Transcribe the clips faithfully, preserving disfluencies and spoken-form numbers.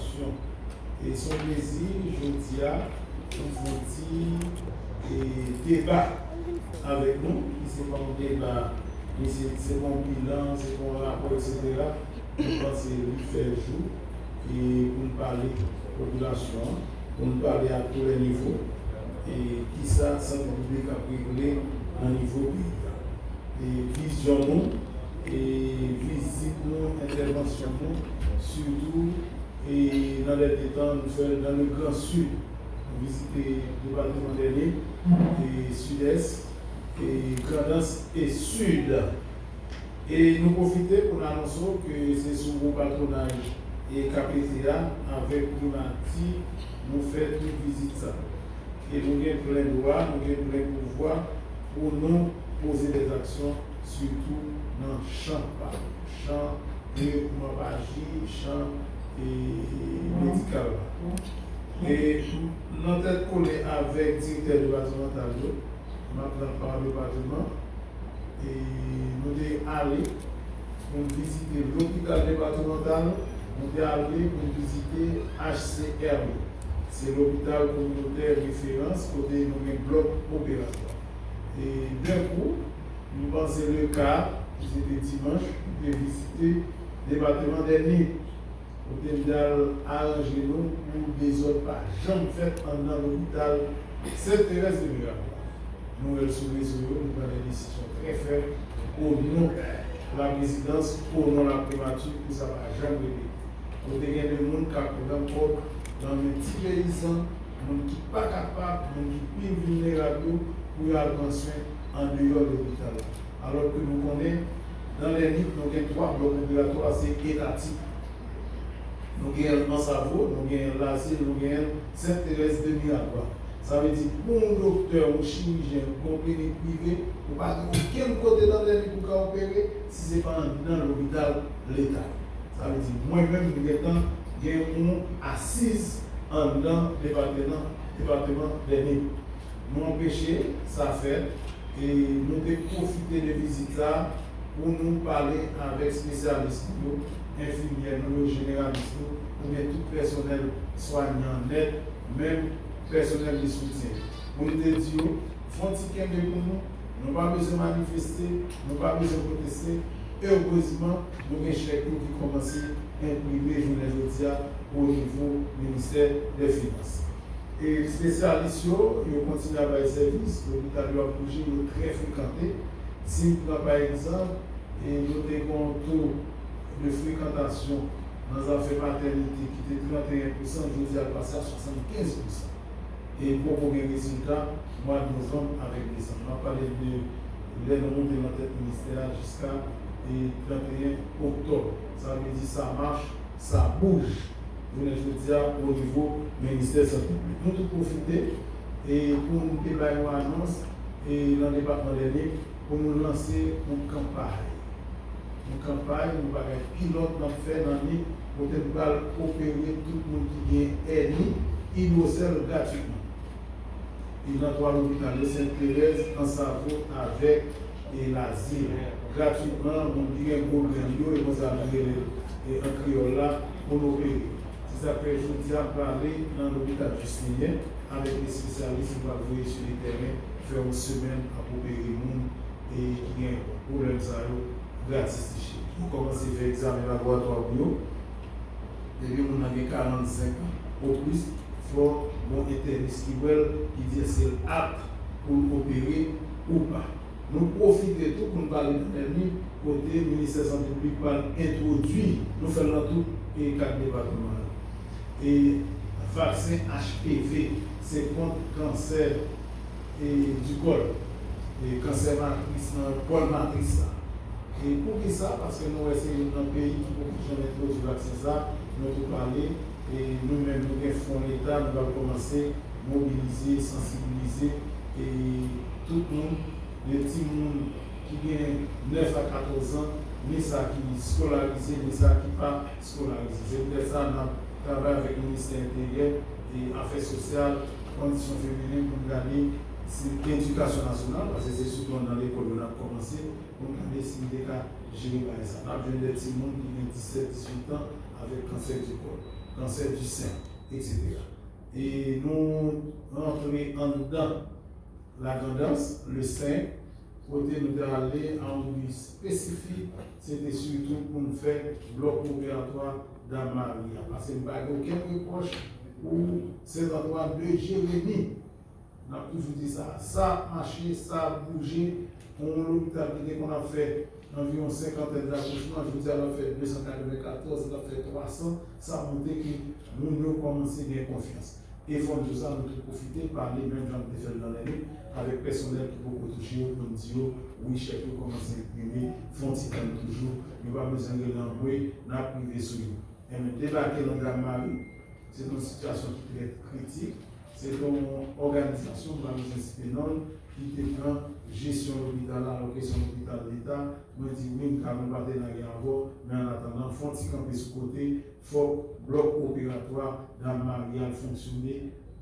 Syon. E se yon plezi jodi a pou n fè yon ti e, deba avèk nou. Li se pa yon deba, li se, se pa yon bilan, se pa yon rapò, etsetera. Nou panse li fè jou e pou n pale popilasyon an, pou n pale a tou lè nivo, e kisa sante piblik ap regle nan nivo peyi a. E vizyon nou, e vizit nou, entèvansyon nou, sitou e nan lè de tan, nou fè l dans le Grand Sud. Nou vizite depatman Dènye, e Sidès, e Grandans e Sid. E nou pwofite pou n anonse w ke se sou bon patwonaj e K P T A avèk Primati nou fè tout vizit sa. E nou gen plen dwa, nou gen plen pouvwa pou nou poze dèzaksyon, sitou nan chan pa nou, chan de mwapaji, chan e, e medikal la. E nan tèt kole avèk direktè depatmantal yo, m ap pran pa depatman, e nou te ale pou n vizite lopital depatmantal, nou te ale pou n vizite H C R yo. Se lopital kominotè referans kote nou gen blòk operatwa. E dèkou, nou panse le ka, ki se te dimanch, nou te vizite depatman Dènye. Kote m t al aranje nou pou dezòd pa janm fèt anndan lopital Sent Terèz de Miragwàn. Nou wè l sou rezo yo, nou pran de desizyon trè fèm o non laprezidans, o non laprimati, pou sa pa janm repete. Kote gen de moun k ap pran kòb nan men ti peyizan, moun ki pa kapab, moun ki pi vilnerab yo, pou yo al pran swen andeyò lopital la. Alò ke nou konnen, nan Lènit, nou gen twa blòk operatwa, se etatik. Nou gen Ansavo, nou gen Lazil, nou gen Sent Terèz de Miragwàn. Sa vle di, pou yon doktè, yon chirijyen, yon klinik prive, ou pa gen okenn kote nan Lènit ou ka opere si se pa anndan lopital leta. Sa vle di, mwen menm, m gentan gen yon asiz anndan depatman, depatman Lènit. Nou anpeche sa fèt, e nou te pwofite de vizit sa a pou nou pale avèk espesyalis nou yo, enfimyè nou yo, jeneralis nou, oubyen tout pèsonèl swanyan nèt, menm pèsonèl de soutyen. Pou nou te di yo, fè yon ti kenbe pou nou, nou pa bezwen manifeste, nou pa bezwen pwoteste. Erezman, nou gen chèk yo ki kòmanse enprime jounen jodi a o nivo ministè dè finans. E espesyalis yo, yo kontinye ap bay sèvis, lopital yo ap bouje, yo trè frekante. Si n pran pa egzanp, e nou te gen yon to de frekantasyon nan zafè matènite ki te trannteyen pousan, jodi a l pase a swasannkenz pousan. E poko gen rezilta mwa novanm avèk desanm. M ap pale de lè nou monte nan tèt ministè a jiska e trannteyen oktòb. Sa vle di sa mach, sa bouj. Jounen jodi a, o nivo ministè sante piblik. Nou tou pwofite e pou nou te bay yon anons e nan depatman Lènit pou nou lanse yon kanpay. Yon kanpay, yon bagay pilòt n ap fè nan Nip kote n pral opere tout moun ki gen èni idwosèl gratwitman. E nan twa lopital yo, Sent Terèz, Ansavo avèk e Lazil. Gratwitman, moun ki gen gwo grenn yo, e konsa nou rele e an kreyòl la, pou n opere. Se sa k fè jodi a m prale nan lopital Jistinyen avèk de espesyalis nou pral voye sou le tèren, fè yon semèn ap opere moun e ki gen pwoblèm sa yo gratis ti cheri. Nou kòmanse fè egzamen laboratwa pou yo. Depi moun nan gen karannsenk an o plis, fò gon entènis ki wè l, ki di èske l apt pou l opere ou pa. Nou pwofite tou pou n pale de Lènit, kote ministè sante piblik pral entwodui, nou fè l nan tout e kat depatman yo. E vaksen H P V, se kont kansè e di kòl, e kansè matris nan kòl matris la. E poukisa? Paske nou wè se youn nan peyi ki poko janm entwodui vaksen sa, nou tou pale, e nou menm nou gen fon leta, nou pral kòmanse mobilize, sansibilize, e tout moun, de timoun ki gen nèf a katòz an, ni sa ki eskolarize, ni sa ki pa eskolarize. Se poutèt sa n ap travay avèk ministè enteryè e afè sosyal, kondisyon feminen pou n gade si edikasyon nasyonal, paske se sitou anndan lekòl yo n ap kòmanse, pou n gade si n te ka jere bagay sa. N ap jwenn de timoun ki gen disèt, dizuit an avèk kansè di kòl. cancer du sein, et cetera. E nou rantre anndan Lagrandans, le senk, kote nou te ale a yon bi espesifik, se te sitou pou n fè blòk operatwa Dam Mari a. Paske m pa gen okenn repwòch pou Sent Antwàn de Jeremi. N ap toujou di sa. Sa ap mache, sa ap bouje. Yon lopital ki te konn ap fè anviwon senkantèn zakouchman, jodi a l ap fè de san katrevenkatòz, l ap fè twa san. Sa montre ke moun yo kòmanse gen konfyans. E fò n di w sa, nou tout pwofite pale, menm jan n te fè l nan lè nou, avèk pèsonèl ki poko touche yo, pou n di yo, wi, chèk yo kòmanse enprime, fè yon ti tann toujou, yo pa bezwen rele anmwe, n ap rive sou yo. Enben, debake nan Dam Mari, se te yon sitiyasyon ki trè kritik, se te yon òganizasyon, m pa bezwen site non l, ki te pran jesyon lopital la, alòske se yon lopital leta. Mwen di, wi, m ka nan patenarya avè w, men annatandan, fè yon ti kanpe sou kote, fòk blòk operatwa Dam Mari a fonksyone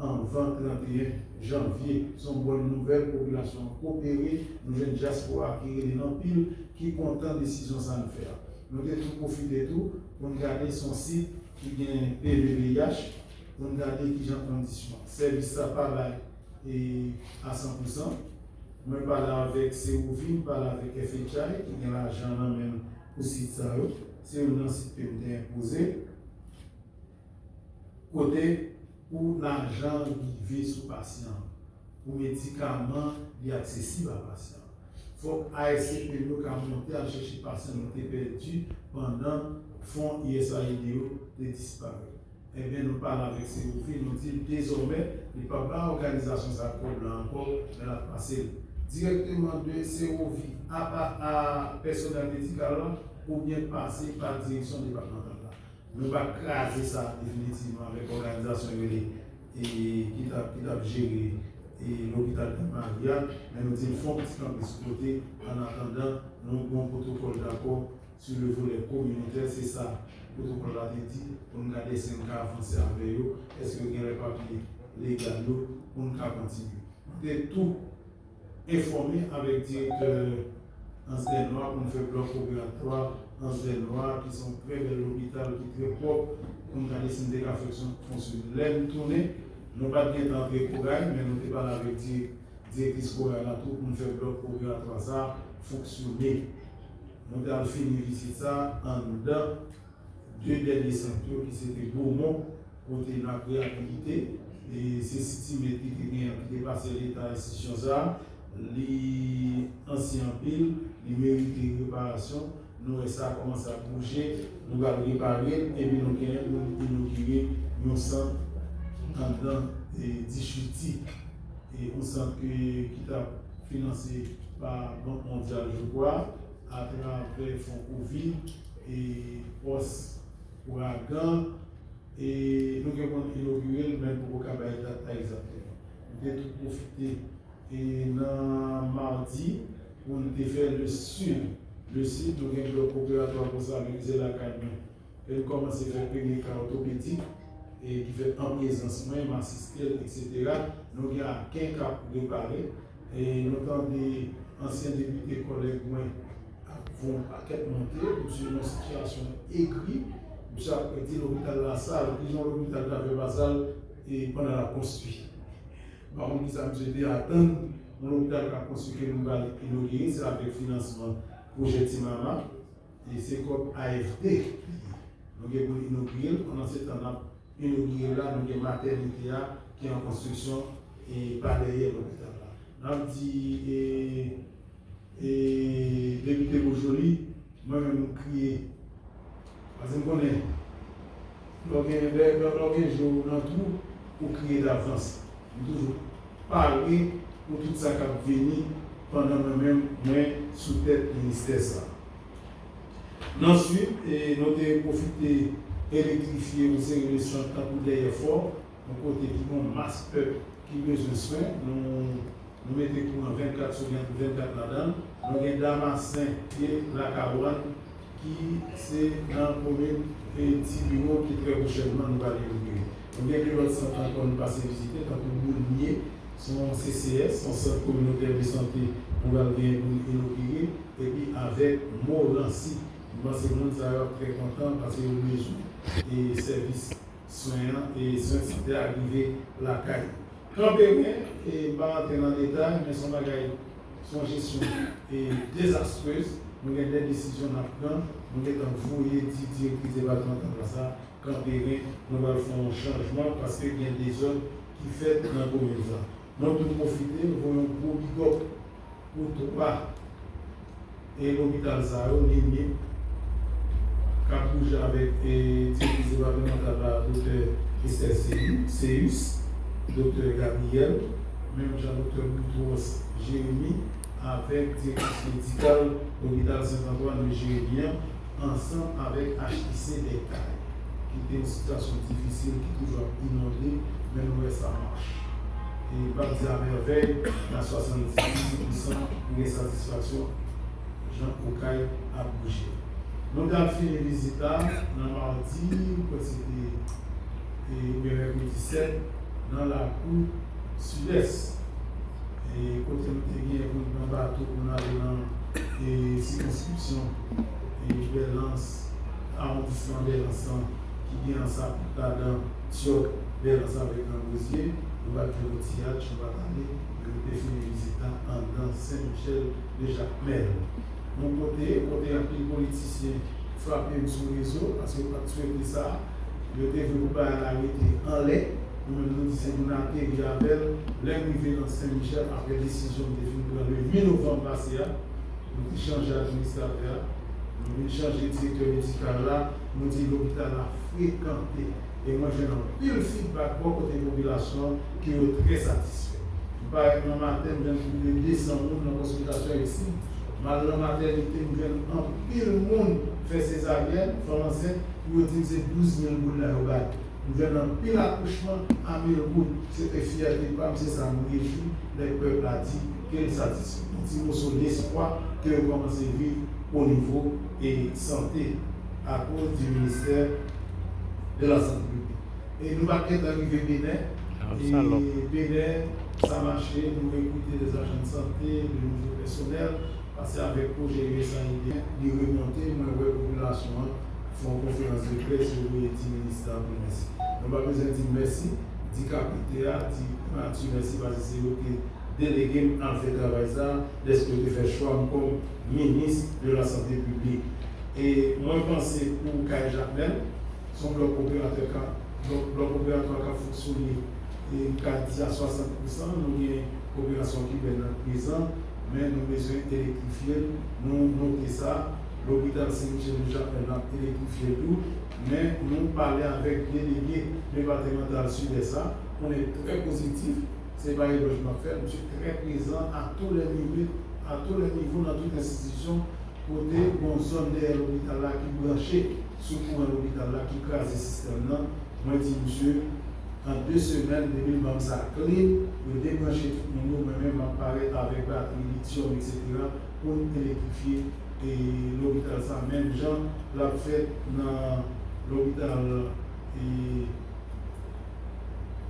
anvan tranteyen janvye. Se yon bòn nouvèl, popilasyon an kopere, nou jwenn dyaspora ki rele n anpil, ki kontan desizyon sa n fè a. Nou te tou pwofite tou pou n gade se yon sit ki gen P V V I H, pou n gade kijan kondisyon sèvis sa pa bay e a san pou san. Mwen pale avèk Sewovi, m pale avèk F H I ki gen lajan nan men l pou sit sa yo. Se youn nan sit ke m te enpoze. Kote pou lajan rive sou pasyan, pou medikaman li aksesib a pasyan. Fòk A S C P yo ka monte al chèche pasyan nou te pèdi pandan fon U S A I D yo te disparèt. Ebyen, nou pale avèk Sewovi, nou di l dezòmè, li p ap bay òganizasyon sa kòb la ankò, men l ap pase l dirèkteman de Sewovi a, a, a pèsonèl medikal la, oubyen pase pa direksyon depatmantal la. Nou pa kraze sa definitivman avèk òganizasyon yo rele, e, ki t ap, ki t ap jere, e, lopital Dam Mari a, men nou di l fè yon ti kanpe sou kote, annatandan, nou gen yon pwotokòl dakò sou le volè kominotè, se sa pwotokòl la te di, pou n gade si n ka avanse avè yo, èske yo gen lè papye legal yo, pou n ka kontinye. Nou te tou enfòme avèk direktè Anse des Noix pou n fè blòk operatwa Anse des Noix, ki se yon trè bèl lopital, ki trè pwòp, pou n gade si n te ka fè l fonksyone. Lè n tounen, nou pa t gentan antre Koray, men nou te pale avèk dirè-, direktris Koray la tou pou n fè blòk operatwa sa a fonksyone. Nou t al fini vizit sa a anndan de dènye sant yo ki se te Bomon, kote n ap reyabilite. E se City Med ki te genyen, ki te pase leta enstitisyon sa a. Li ansyen anpil, li merite reparasyon. Nou wè sa kòmanse ap bouje, nou pral repare l, epi nou genyen pou n inogire yon sant anndan, e, Dichwiti. E yon sant ke, ki t ap finanse pa Bank Mondyal, je crois, atravè fon kovid, e pòs ouragan, e nou gen pou n inogire l, men n poko ka bay dat la egzakteman. Nou te tou pwofite, e nan madi, pou n te fè le sid. Le sid, nou gen blòk operatwa pou sa, men se lakay mwen. E n kòmanse fè premye ka òtopedik, e ki fèt an prezans mwen, m asiste l, etsetera. Nou gen a ken k ap repare. E nou tande ansyen depite kòlèg mwen ap fè yon pakèt monte, misye nan sitiyasyon egri, misye ap di lopital la sal, kijan lopital ta fè pa sal, e pandan l ap konstwi. M pa konn kisa misye te atann, yon lopital k ap konstwi ke nou pral inogire, se avèk finansman pwojè Ti Mama, e se kòb A F D. Nou gen pou n inogire l, pandan se tan n ap inogire l la, nou gen matènite a ki an konstriksyon e pa dèyè lopital la. N ap di, e, e, depite Beaujoli, mwen menm m kriye. Paske m konnen, lè w gen, lè, lè, lè w gen je w nan twou, ou kriye davans. M toujou pare pou tout sa k ap vini pandan mwen menm, mwen sou tèt ministè sa a. Nan swit, e, nou te pwofite elektrifye yon seri de sant tankou dèyè fò, yon kote ki gen yon mas pèp ki bezwen swen. Nou, nou mete kouran vennkat sou vennkat ladan l. Nou gen Damasen e Lakawàn ki se nan komin, e, Tibiwon ki trè pwochènman nou pral inogire. Nou gen de lòt sant ankò nou pase vizite, tankou Boulye, se yon C C S, yon sant kominotè de sante nou pral genyen pou n inogire, epi avèk Moransi. M panse moun sa yo ap trè kontan paske yo bezwen, e, sèvis swen an e swen sante a rive lakay. Kanperen, e m pa rantre nan detay, men se yon bagay, se yon jesyon e dezastrez. Nou gen de desizyon n ap pran, nou gentan voye di direktris depatmantal la sa, Kanperen, nou pral fè yon chanjman paske gen dezòd ki fèt nan komin sa. Mwen tou pwofite voye yon gwo big up pou twa e lopital sa yo, Nini, k ap bouje avèk e direktris depatmantal la, doktè Esther Céus, Doktè Gabriel, menm jan doktè Boutros Jérémie, avèk direktris medikal lopital Sent Antwàn de Jeremi an, ansanm avèk H I C Dèkay, ki te yon sitiyasyon difisil, ki toujou ap inonde, men nou wè sa mache. E m p ap di amèvèy, nan swasanndiz pousan, nou gen satisfaksyon jan Okay ap bouje. Nou t al fini vizit la nan madi, m kwè se te, e, oubyen mèkredi sèt, nan lakou Sidès. E kote nou te gen pou n pran bato pou n ale nan, e, sikonskripsyon, e, Bèlans, awondisman Bèlans lan, ki gen Ansapit ladan, Tyòt, Bèlans avèk Langrozye. Nou pa t jwe nan tiyatch, nou pa t ale, men nou te fini vizit la anndan Sen Michèl de Jakmèl. Yon kote, kote anpil politisyen frape m sou rezo, paske yo pa t swete sa. Yo te vle pou bagay la rete anlè. Nou menm, nou di se pou n ateri avè l. Lè m rive nan Sen Michèl, apre desizyon m te fin pran le uit novanm pase a, nou te chanje administratè a, nou vin chanje direktè medikal la, nou di lopital la frekante. E mwen jwenn anpil feedback bò kote popilasyon an ke yo trè satisfè. M parèt nan maten, m jwenn plis de de san moun nan konsiltasyon isit. M al nan matènite, m jwenn anpil moun fè sezaryèn, fanm ansent, pou yo di m se douz mil goud la yo bay. M jwenn anpil akouchman a mil goud. Se te fyète pa m, se sa m rejwi lè pèp la di ke l satisfè. Yon ti moso lespwa ke yo kòmanse viv o nivo e sante akoz di ministè de la Sante Piblik. E nou pa t gentan rive Benè. E Benè, sa mache, nou rekrite de ajan de sante, de nouvo pèsonèl, pase avèk pwojè U S A I D, li remonte, mwen wè popilasyon an fè yon konferans de près, yo voye di minis la pou mèsi. Nou pa bezwen di m mèsi, di kapitè a, di primati mèsi, paske se yo ki delege m al fè travay sa, dèske yo te fè chwa m kòm minis de la Sante Piblik. E mwen panse pou kay Jakmèl, se yon blòk operatè ka, blòk, blòk operatwa k ap fonksyone, e m ka di a swasant pousan, nou gen koperasyon kibèn nan prezan, men nou bezwen elektrifye l, nou note sa, lopital Sen Michèl de Jakmèl n ap elektrifye l tou, men nou pale avèk delege depatmantal Sidès la, on est très positif, se pa elòj m ap fè, misye trè prezan à tous les niveaux, à tous les niveaux nan tout enstitisyon, kote gon zòn dèyè lopital la ki branche sou kouran lopital la ki kraze sistèm nan. Mwen di misye, an de semèn, depi l ban m sa clean, yo debranche tout moun yo, mwen menm m ap parèt avèk batri, lityòm, etsetera, pou n elektrifye, e, lopital sa, menm jan l ap fèt nan lopital, e,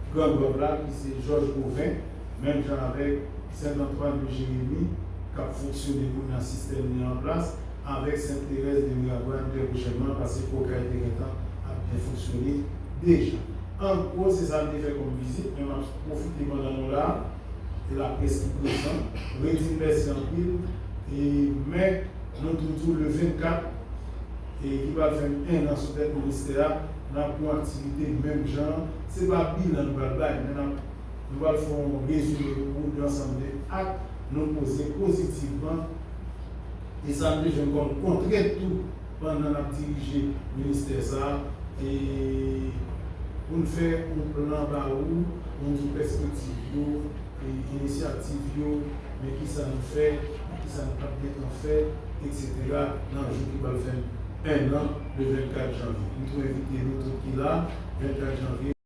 Grangòv la, ki se Jòj Goven, menm jan avèk Sent Antwàn de Jeremi, k ap fonksyone kounye a, sistèm li an plas, avèk Sent Terèz de Miragwàn trè pwochènman, paske Okay te gentan ap byen fonksyone deja. An gwo, se sa m te fè kòm vizit, men m ap pwofite pandan nou la, e laprès ki prezan, redi n mèsi anpil, e, men nou tou di w le vennkat, e ki pral fè enn an sou tèt ministè a, n ap gen yon aktivite menm jan an. Se pa bilan nou pral bay, men n ap, nou pral fè yon rezime kout dansanm de ak nou poze pozitivman. E sa n te jwenn kòm kontrent tou pandan n ap dirije ministè sa a, e pou n fè yon plan ba ou, pou n di pèspektiv yo, e, inisyativ yo, men kisa nou fè, men kisa nou p ap gentan fè, etsetera, nan jou ki pral fè enn an, le vennkat janvye. M tou envite nou tout ki la, vennkat janvye.